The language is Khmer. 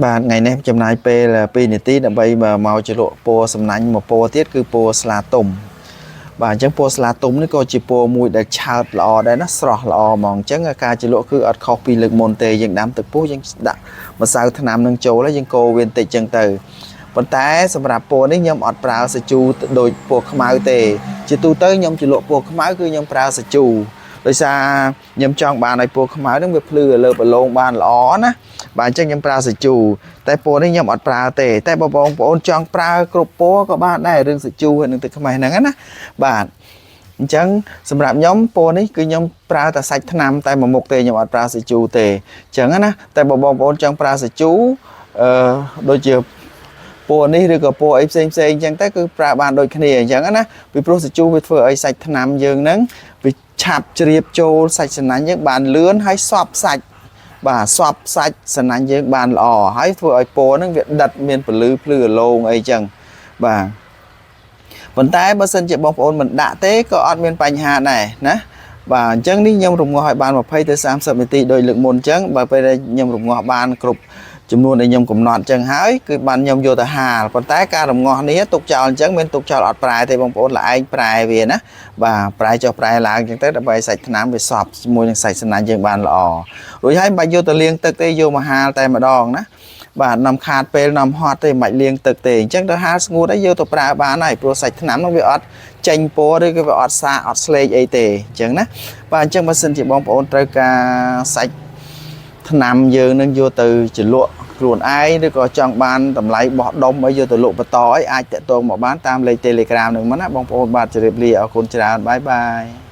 បាទថ្ងៃនេះចំណាយពេល2នាទីដើម្បីមកជ្រលក់ពណ៌សំណាញ់មួយពណ៌ទៀតគឺពណ៌ស្លាទុំបាទអញ្ចឹងពណ៌ស្លាទុំនេះក៏ជាពណ៌មួយដែលឆើតល្អដែរណាស្រស់ល្អហ្មងអញ្ចឹងការជ្រលក់គឺអត់ខុសពីលើកមុនទេយើងដាំទឹកពុះយើងដាក់ម្សៅថ្នាំនឹងចូលហើយយើងកូរវាបន្តិចអញ្ចឹងទៅប៉ុន្តែសម្រាប់ពណ៌នេះខ្ញុំអត់ប្រើសាជូដូចពណ៌ខ្មៅទេជាទូទៅខ្ញុំជ្រលក់ពណ៌ខ្មៅគឺខ្ញុំប្រើសាជូដោយសារខ្ញុំចង់បានឲ្យពណ៌ខ្មៅហ្នឹងវាភ្លឺលើប្រឡងបានល្អណាបាទអញ្ចឹងខ្ញុំប្រើសាជូតែពណ៌នេះខ្ញុំអត់ប្រើទេតែបើបងប្អូនចង់ប្រើគ្រប់ពណ៌ក៏បានដែររឿងសាជូហើយនឹងទឹកខ្មេះហ្នឹងណាបាទអញ្ចឹងសម្រាប់ខ្ញុំពណ៌នេះគឺខ្ញុំប្រើតែសាច់ថ្នាំតែមួយមុខទេខ្ញុំអត់ប្រើសាជូទេអញ្ចឹងណាតែបើបងប្អូនចង់ប្រើសាជូអឺដូចជាពណ៌នេះឬក៏ពណ៌អីផ្សេងផ្សេងអញ្ចឹងទៅគឺប្រើបានដូចគ្នាអញ្ចឹងណាពីព្រោះសាជូវាធ្វើឲ្យសាច់ថ្នាំយើងហ្នឹងវាឆាប់ជ្រាបចូលសាច់សំណាញ់យើងបានលឿនហើយសប់សាច់បាទសប់សាច់សំណាញ់យើងបានល្អហើយធ្វើឲ្យពណ៌ហ្នឹងវាដិតមានពលឺភ្លឺរលោងអីចឹងបាទប៉ុន្តែបើសិនជាបងប្អូនមិនដាក់ទេក៏អត់មានបញ្ហាដែរណាបាទអញ្ចឹងនេះខ្ញុំរំងាស់ឲ្យបាន20ទៅ30នាទីដោយលើកមុនអញ្ចឹងបើពេលដែលខ្ញុំរំងាស់បានគ្រប់ចំនួនដែលខ្ញុំកំណត់អញ្ចឹងហើយគឺបានខ្ញុំយកទៅហាលប៉ុន្តែការរំងាស់នេះទុកចោលអញ្ចឹងមានទុកចោលអត់ប្រែទេបងប្អូនល្អែងប្រែវាណាបាទប្រែចុះប្រែឡើងអញ្ចឹងទៅដើម្បីសាច់ថ្នាំវាសប់ជាមួយនឹងសាច់សំណាញ់យើងបានល្អរួចហើយមិនបាច់យកទៅលាងទឹកទេយកមកហាលតែម្ដងណាបាទនំខាតពេលនំហត់ទេមិនបាច់លាងទឹកទេអញ្ចឹងទៅហាលស្ងួតហើយយកទៅប្រើបានហើយព្រោះសាច់ថ្នាំនោះវាអត់ចេញពណ៌ឬក៏វាអត់សាកអត់ស្លេកអីទេអញ្ចឹងណាបាទអញ្ចឹងបើសិនជាបងប្អូនត្រូវការសាច់ថ្នាំយើងនឹងយកទៅជ្រលក់ខ្លួនឯងឬក៏ចង់បានតម្លៃបោះដុំអីយកទៅលក់បន្តអីអាចតាក់ទងមកបានតាមលេខ Telegram នឹងមកណាបងប្អូនបាទជម្រាបលាអរគុណច្រើន bye bye.